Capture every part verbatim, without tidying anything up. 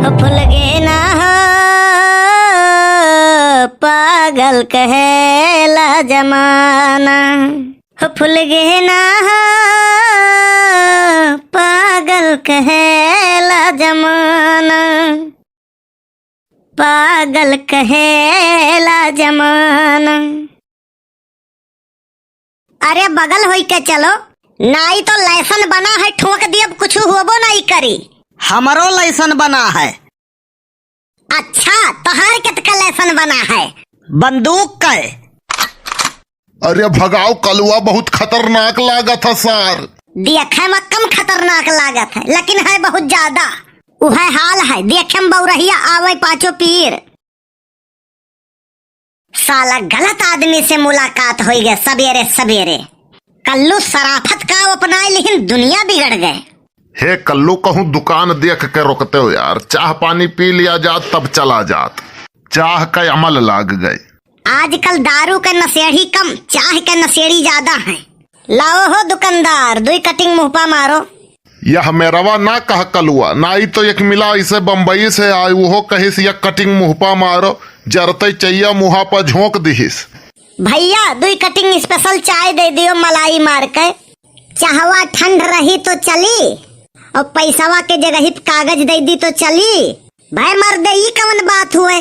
हो फुलगे ना हो, पागल कहेला जमाना। हो फुलगे ना हो, पागल कहेला जमाना। पागल कहेला जमाना। अरे बगल होई के चलो, नाई तो लैसन बना है, ठोक दियब, कुछ होबो नाई करी। हमरो लैसन बना है। अच्छा, तोहार केतका लैसन बना है? बंदूक के। अरे भगाओ कलुआ, बहुत खतरनाक लागत है सार। देखे में कम खतरनाक लागत है, लेकिन है बहुत ज्यादा। उहे हाल है, देखे में बौरहिया आवे पाँचों पीर। साला गलत आदमी से मुलाकात होई गए सबेरे सबेरे। कल्लू सराफत का अपनाए लिहिन दुनिया बिगड़ गए। हे कल्लू, कहूँ दुकान देख के रोकते हो यार, चाह पानी पी लिया जात तब चला जात। चाह का अमल लाग गए। आजकल दारू के नशेड़ी कम, चाह के नशेड़ी ज्यादा हैं। लाओ हो दुकानदार, दुई कटिंग मुँह पा मारो। यह मेरवा ना कह कलुआ, नाई तो एक मिला इसे बम्बई से आए, उहो कहिस एक कटिंग मुँह पा मारो, जरते चैया मुँहा पर झोंक दिहिस। भैया, दुई कटिंग स्पेशल चाय दे दियो मलाई मार के। चाहवा ठंड रही तो चली, और पैसवा के जगह पे कागज दे दी तो चली। भाई मर्दे, ई कवन बात हुए?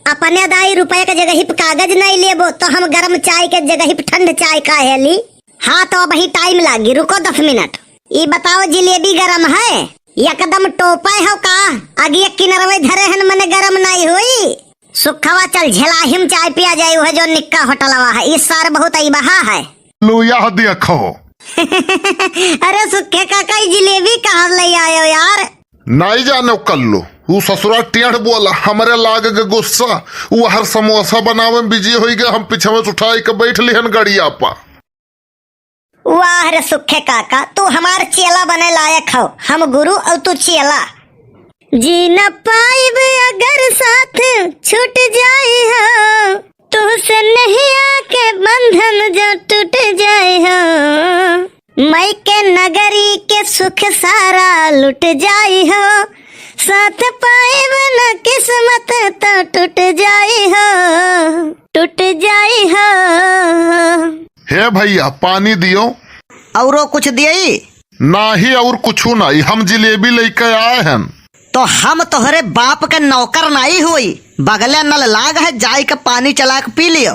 अपने दाई रुपए के जगह पे कागज नहीं लेबो, तो हम गरम चाय के जगह पे ठंड चाय काहे ली? हाँ, तो अबही टाइम लागी, रुको दस मिनट। ई बताओ, जिलेबी गरम है? एकदम टोपे हो का? अगिए किनरवे धरे हन, मने गरम नहीं हुई। सुखवा, चल झेलाहिम चाय पिया जाई, वह जो निक्का होटलवा है, ई सार बहुत अइबहा है। लो यह देखो। अरे सुखे काका, ई जिलेबी कहाँ ले आयो यार? नाई जानो कल्लू, ऊ ससुरा टेढ़ बोला, हमरे लाग के गुस्सा, ऊ हर समोसा बनावे में बिजी होई गए, हम पीछे में उठाई के बैठ लिहन गड़िया पा। वाह रे सुखे काका, तू हमार चेला बने लायक हो, हम गुरु और तू चेला। जी न पाइब अगर साथ छूट जाई हो, तुहसे नहिया के बंधन जो टूट जाई हो, मई के नगरी के सुख सारा लुट जाई हो, साथ पाइब न किस्मत तो टूट जाई हो, टूट जाई हो। हे भैया, पानी दियो। औरो कुछ दियई? नाही, और कुछ नाही, हम जिलेबी लेके आए हैं। तो हम तोहरे बाप के नौकर नाही होई, बगले नल लाग है, जाई के पानी चला के पी लियो।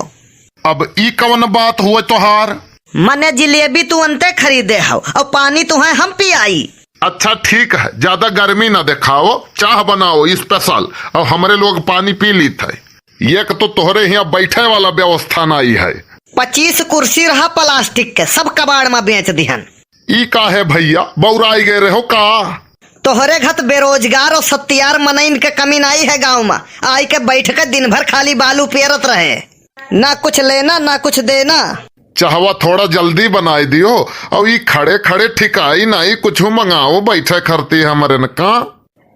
अब ई कवन बात हुए तोहार? मने जिलेबी तू अंते खरीदे हो और पानी तुहे हम पियाई। अच्छा ठीक है, ज्यादा गर्मी ना दिखाओ, चाह बनाओ स्पेशल, और हमरे लोग पानी पी लीत है। एक तो तोहरे हियाँ बैठे वाला व्यवस्था नाई है। पच्चीस कुर्सी रहा प्लास्टिक के, सब कबाड़ में बेच दिहन। ई का है भैया, बौराई गए रहो का? तोहरे घत बेरोजगार और सत्यार मनइन के कमी नाई है गाँव में, आई के बैठ के दिन भर खाली बालू पेरत रहे, ना कुछ लेना ना कुछ देना। चाहवा थोड़ा जल्दी बनाई दियो, और ई खड़े खड़े ठिकाई नाई, कुछ मंगाओ बैठे खरती हमरे न का।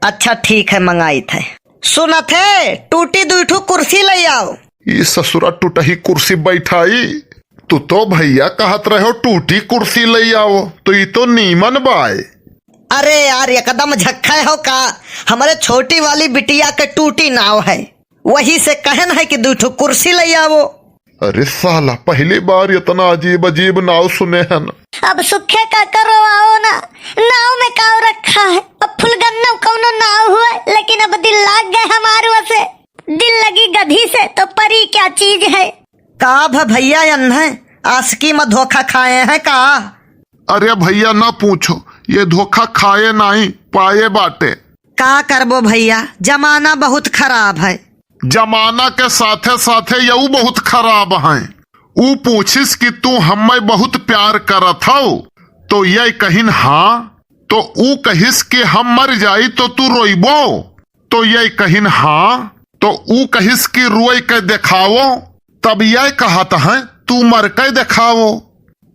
अच्छा ठीक है, मंगाइत है। सुनत है, टूटी दुई ठो कुर्सी ले आओ। ई ससुरा टूटही कुर्सी बैठाई। तू तो भैया कहत रहो टूटी कुर्सी ले आओ, तो ई तो नीमन बाय। अरे यार, एकदम झक्खा हो का? हमरे छोटी वाली बिटिया के टूटी नाव है, वही से कहन है कि दुई ठो कुर्सी ले आओ। अरे साला, पहली बार इतना अजीब अजीब नाव सुने हैं ना। अब सुखे काका रोवाओ ना, नाव में काव रखा है? अब फुलगन्ना कौनो नाव हुए, लेकिन अब दिल लाग गए हमार वसे। दिल लगी गधी से तो परी क्या चीज है। का भ भैया, अन्हे आशिकी में धोखा खाए हैं का? अरे भैया ना पूछो, ये धोखा खाए नाई, पाए बाटे। का करबो भैया, जमाना बहुत खराब है। जमाना के साथे साथे यऊ बहुत खराब हैं। ऊ पूछिस कि तू हम्मे बहुत प्यार करत हौ, तो ये कहिन हाँ, तो ऊ कहिस कि हम मर जाई तो तू रोइबो, तो ये कहिन हाँ, तो ऊ कहिस कि रोइ के देखाओ, तब ये कहत हैं तू मर के देखाओ।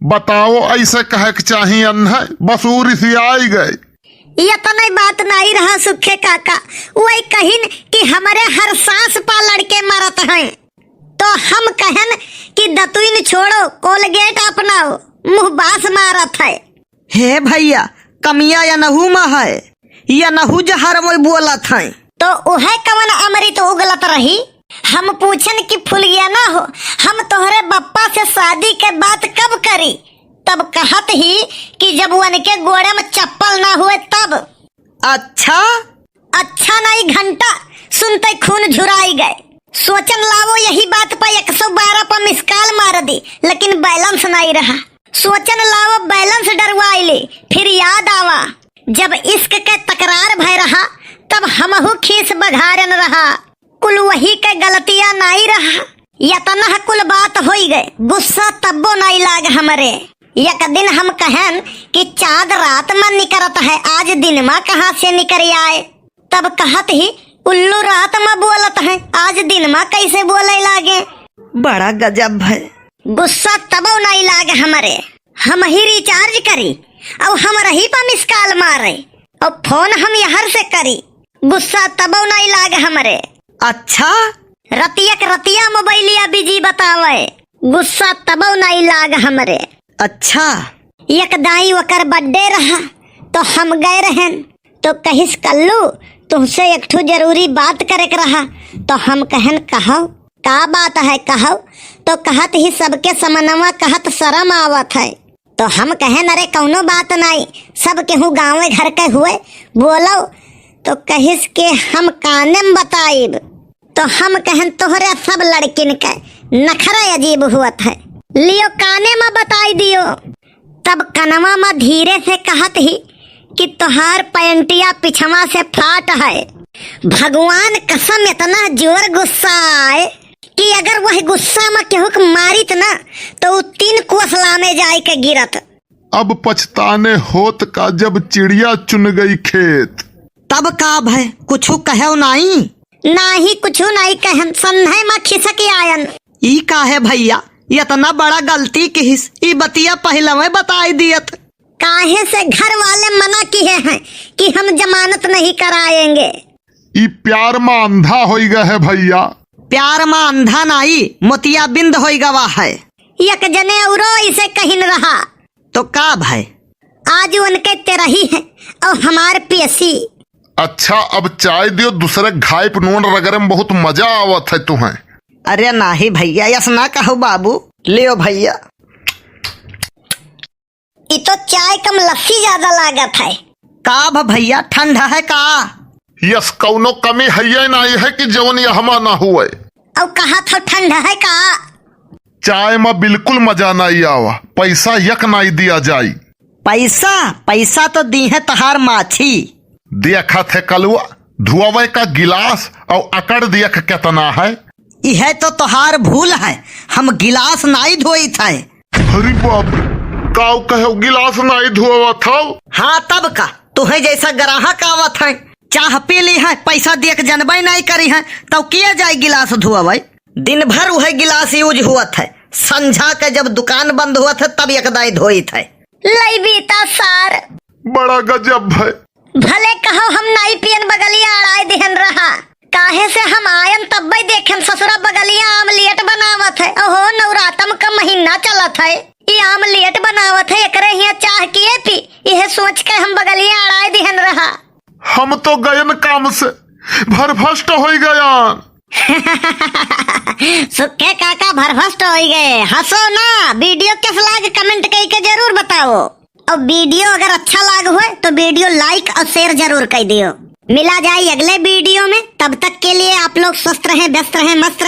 बताओ, ऐसे कहे के चाही अन्हे, बस ऊ रिसियाई गए। इतने बात नहीं रहा सुखे काका, वही कहिन कि हमरे हर सांस पा लड़के मरत हैं, तो हम कहन कि दतुइन छोड़ो, कोलगेट अपनाओ, मुँह बास मारत है। हे भैया, कमिया यनहू में है, यनहू जहर में बोलत हैं। तो उहै कवन अमृत उगलत रही? हम पूछन कि फुलगिया ना हो, हम तोहरे बप्पा से शादी के बात कब करी? तब कहत ही कि जब उनके गोड़े में चप्पल ना हुए तब। अच्छा? अच्छा नाई घंटा, सुनते खून झुराई गए। सोचन लावो यही बात पर एक सौ बारह पर मिस कॉल मार दी, लेकिन बैलेंस नाई रहा। सोचन लावो बैलेंस डरवाई ले, फिर याद आवा जब इश्क के तकरार भय रहा, तब हमहू खीस बघारन रहा। कुल वही के गलतिया नाई रहा, यतना कुल बात होई गए, गुस्सा तब्बो नाई लाग हमरे। एक दिन हम कहन कि चाँद रात में निकरत है, आज दिन में कहाँ से निकर आए? तब कहत ही, उल्लू रात में बोलत है, आज दिन में कैसे बोले लागे? बड़ा गजब है। गुस्सा तबो नाई लाग हमरे, हम ही रिचार्ज करी और हम रही पर मिस कॉल मारे और फोन हम यहर से करी। गुस्सा तबो नाई लाग हमरे। अच्छा? रतिया के रतिया मोबाइलिया बिजी बतावे, गुस्सा तबो नाई लाग हमरे। अच्छा? एक दाई ओकर बर्थडे रहा, तो हम गए रहन, तो कहिस, "कल्लू, तुहसे एक ठो जरूरी बात करे के रहा।" तो हम कहन, "कहो, का बात है, कहो।" तो कहत ही, "सबके समनवा कहत शरम आवत है।" तो हम कहन, "अरे, कौनो बात नाई, सब केहू गाँवे घर के हुए, बोलो।" तो कहिस के, "हम काने में बताइब।" तो हम कहन, "तोहरे सब लड़किन के नखरा अजीब हुअत है, लियो काने में बताई दियो।" तब कनवा में धीरे से कहत ही कि तोहार पैंटिया पिछवा से फाट है। भगवान कसम, इतना जोर गुस्सा आए कि अगर वह गुस्सा में केहू के मारित ना, तो उ तीन कोस लामे जाए के गिरत। अब पछताने होत का, जब चिड़िया चुन गई खेत। तब का भय, कुछु कहेव नाई? नाही, कुछु नाई कहन, संधे में खिसक आयन। ई काहे भैया, इतना बड़ा गलती किहिस, ई बतिया पहिलवे बताई दियत। काहे से घर वाले मना किहे हैं कि हम जमानत नहीं कराएंगे। ई प्यार में अंधा होई गए है भैया। प्यार में अंधा नाई, मोतियाबिंद होई गवा है। एक जने औरो इसे कहिन रहा। तो का भय? आज उनके तेरही है और हमार पेशी। अच्छा, अब चाय दियो, दूसरे घाई पे नून रगड़े में बहुत मजा आवत है तुम्हें। अरे नाही भैया, यस ना कहो बाबू, लियो भैया। ई तो चाय कम लस्सी ज्यादा लागत है। का भ भैया, ठंड है का? यस, कौनो कमी है ये नाई है कि जवन यहमा ना हुए। और कहा था ठंड है का? चाय में बिल्कुल मजा नाई आवा, पैसा यक नाई दिया जाई। पैसा? पैसा तो दी है तहार माछी। देखा थे कलुआ, धुआवे का गिलास और अकड़ दियक कितना है। इहे तो तोहार भूल है, हम गिलास नाई धोइत है। अरे बाप रे, काऊ कहे गिलास नाई धोवा था? हाँ तब का, तुहे जैसा ग्राहक आवत है, चाह पी ली है, पैसा दियक जनबे नाई करी है, तब किया जाए गिलास धोवे? दिन भर उहे गिलास यूज हुअत है, संझा के जब दुकान बंद हुअत है तब एक दाई धोइत है। लई बीता सार। बड़ा गजब है। भले कहो हम नाई पियन बगलिया अड़ाई दिहन रहा। काहे से हम आयन तब्बे देखेन ससुरा बगलिया आमलेट बनावत है। ओहो नवरातम का महीना चलत है। ई आमलेट बनावत है, एकरे हिया चाह किए पी। इहे सोच के हम बगलिया अड़ाई दिहन रहा। हम तो गयन काम से भरभस्ट होई गयान। सुखे काका भरभस्ट होई गए। हंसो ना, वीडियो कैस लाग कमेंट कई के जरूर बताओ। और वीडियो अगर अच्छा लाग हुए तो वीडियो लाइक और शेयर जरूर कर दियो। मिला जाए अगले वीडियो में, तब तक के लिए आप लोग स्वस्थ रहें, व्यस्त रहें, मस्त रहें।